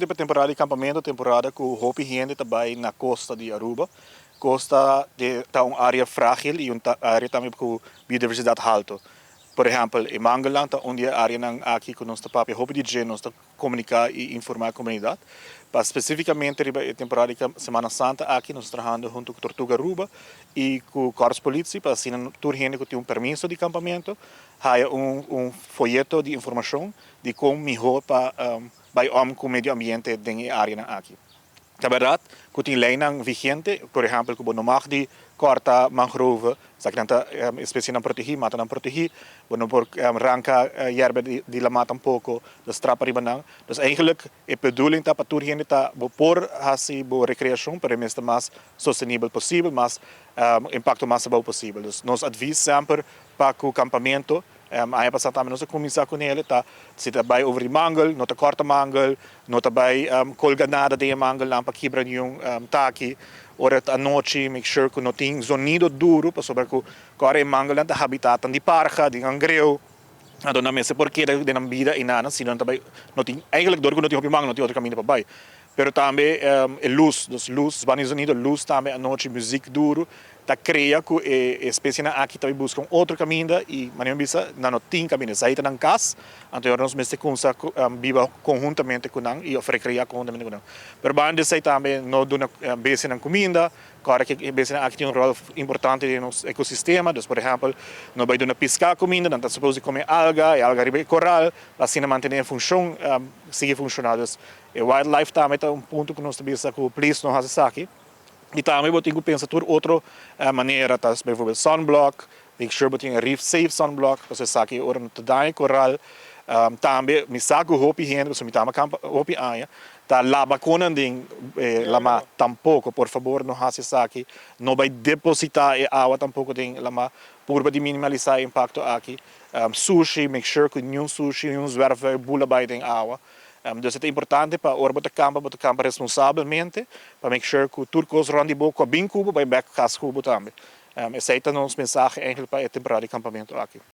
Specificamente pa temporada di campamento, temporada cu hopi hende ta bay na costa di Aruba. Costa ta un area fragil y un area tambe cu biodiversidad halto. Por ehempel, e mangelnan ta un di e areanan aki cu nos ta papia hopi di dje, nos ta comunica y informa e comunidad. Pa specificamente riba e temporada di Semana Santa aki nos ta trahando hunto cu Tortuga Aruba y cu Korps Politie pa asina tur hende cu tin un permiso di campamento haya un foyeto di informacion di con miho pa bay om cu medio ambiente den e areanan aki. Ta berdad cu tin leynan vigente, por ehempel cu bo no mag di corta mangrove, esakinan ta especienan protegi, matanan protegi, bo no por ranca yerba di lama tampoco, dus trapa riba nan. Dus eigenlijk e bedoeling ta pa tur hende ta bo por haci bo recreacion pero e mester mas sostenibel posibel, mas impacto mas abou posibel. Dus nos advies semper pa cu campamento. Aña pasá tambe nos a kuminsá ku nele ta si ta bai over di mangel, no ta kòrta mangel, no ta bai kolga nada den e mangelnan pa kibra niun taki. Ora ta anochi make sure ku no tin zonido duru pasobra ku kòrda e mangelnan ta habitatnan di parha, di angreu, anto nan mester por keda den nan bida einan si nan ta bai no tin eigenlijk dor ku no tin hopi mangel no tin otro kaminda pa bai. Pero tambe e lus, dus lus, banda di zonido, lus tambe anochi, muzik duru ta krea ku e espesienan aki ta bai buska un otro kaminda i manera mi bisa nan no tin kaminda. Esei ta nan kas, anto ora nos mester kumsa biba konhuntamente ku nan i òf rekreá konhuntamente ku nan. Pero banda di esei tambe no duna bestianan kuminda, kòrda ku e bestianan aki tin un ròl importante den nos ekosistema. Dus por ehèmpel no bai duna piská kuminda, nan ta supos di kome alga, e alga riba e koral, pa asina mantené e funshon sigui funshoná. Dus e wildlife tambe ta un punto ku nos ta bisa ku please no hasi esaki. I tambe bo tin ku pensa tur otro manera, ta bijvoorbeeld sunblock, make sure bo tin e reef safe sunblock, pasobra esaki ora no ta daña e koral. Tambe mi sa ku hopi hende, pasobra mi tamba kampa hopi aña, ta laba konan den e lama, tampoko por fabor no hasi esaki, no bai deposita e awa tampoko den lama, purba di minimalisa e impakto aki. Sushi, make sure ku niun sushi, niun zwerfvuil bula bai den awa. Dus e ta importante pa ora bo ta kampa, bo ta kampa responsabelmente pa make sure ku tur kos rònt di bo ku a bin ku bo bai bèk kas ku bo tambe. Esei ta nos mensahe eigenlijk pa e temporada di kampamentu aki.